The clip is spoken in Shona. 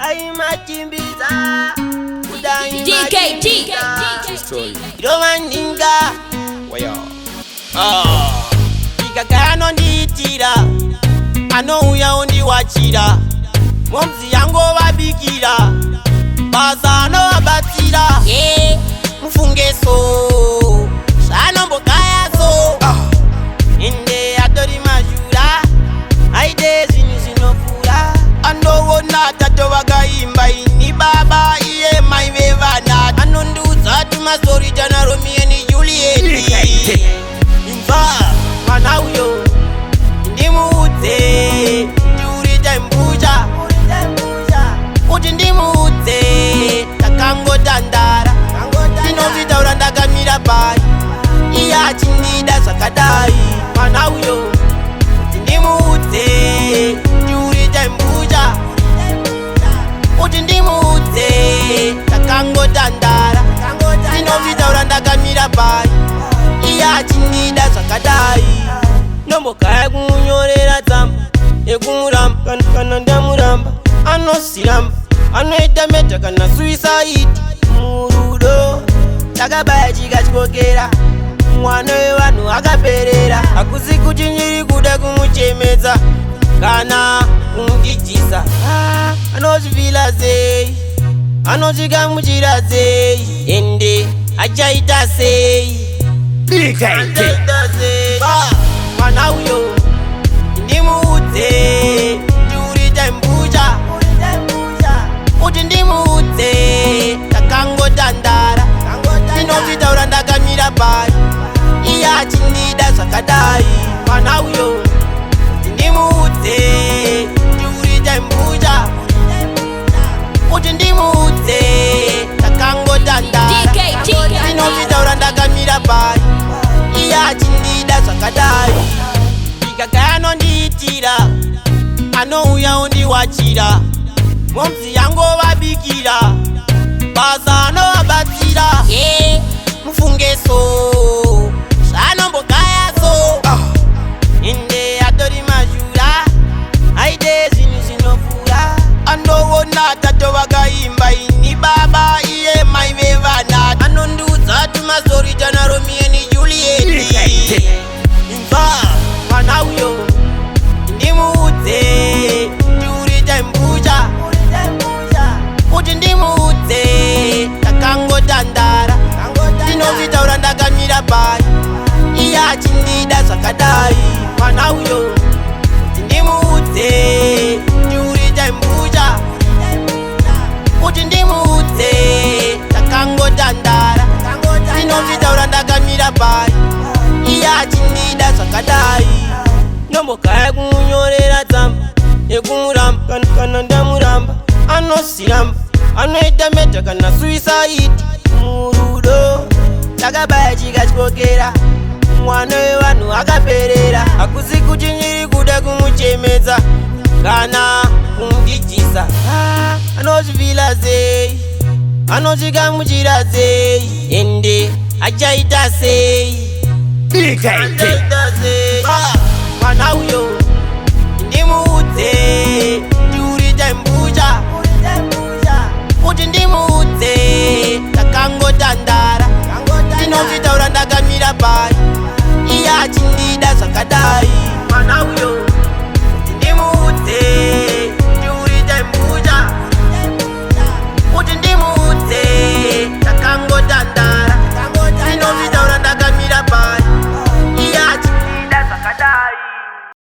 Aimachimbidza. DKT. Story. Irovaninga. Waya. Ikagaya anondiitira, anouya ondiwachira, momzi yangovabikira, basa anovabatsira. Yeah. Mufungeso zvanombogayaso ende atori mazhura, aite zvinhu zvinopfuura. Anoona tato vakaimba, ini baba, iye mai vevana. Anondiudza tumastori tana Romeo neJuliet. Imva mwana uyo, ndimuudze ndiuri taimbucha kuti ndimuudze takangotandara. Ndinozvitaura ndakamira pai, iye achindida zvakadai. Mwana uyo, kuti ndimuudze ndiuri taimbucha kuti ndimuudze takangotandara. Ndinozvitaura ndakamira pai, iye achindida zvakadai. Ndombogaya kumunyorera tsamba yekumuramba. Kana ndamuramba anosiramba, anoita murder kana suicide. Murudo takabaya chikatyokera, mwana wevanhu akaperera. Hakusi kuti ndiri kuda kumuchemedza kana kumudijisa. Ah, anozvifila sei, anozvikamuchira sei, ende achaita sei? DKT. Ah, mwana uyo, ndimuudze ndiuri taimbucha kuti ndimuudze takangotandara. Ndinozvitaura ndakamira pai, iye achindida zvakadai. Mwana uyo, kuti ndimuudze ndiuri taimbucha kuti ndimuudze takangotandara. DKT. Ndinozvitaura ndakamira pai, iye achindida zvakadai. Ikagaya anondiitira, anouya ondiwachira, momzi yangovabikira, basa anovabatsira. Yeah. Mufungeso zvanombogayaso ende atori mazhura, aite zvinhu zvinopfuura. Anoona tato vakaimba, ini baba, iye mai vevana. Anondiudza tumastori tana Romeo neJuliet. Imva mwana uyo, ndimuudze ndiuri taimbucha kuti ndimuudze takangotandara. Ndinozvitaura ndakamira pai, iye achindida zvakadai. Mwana uyo, kuti ndimuudze ndiuri taimbucha kuti ndimuudze takangotandara. Ndinozvitaura ndakamira pai, iye achindida zvakadai. Ndombogaya kumunyorera tsamba yekumuramba. Kana ndamuramba anosiramba, anoita murder kana suicide. Murudo takabaya chikatyokera, mwana wevanhu akaperera. Hakusi kuti ndiri kuda kumuchemedza kana kumudijisa. Ah, anozvifila sei, anozvikamuchira sei, ende achaita sei? DKT. Ah, mwana uyo.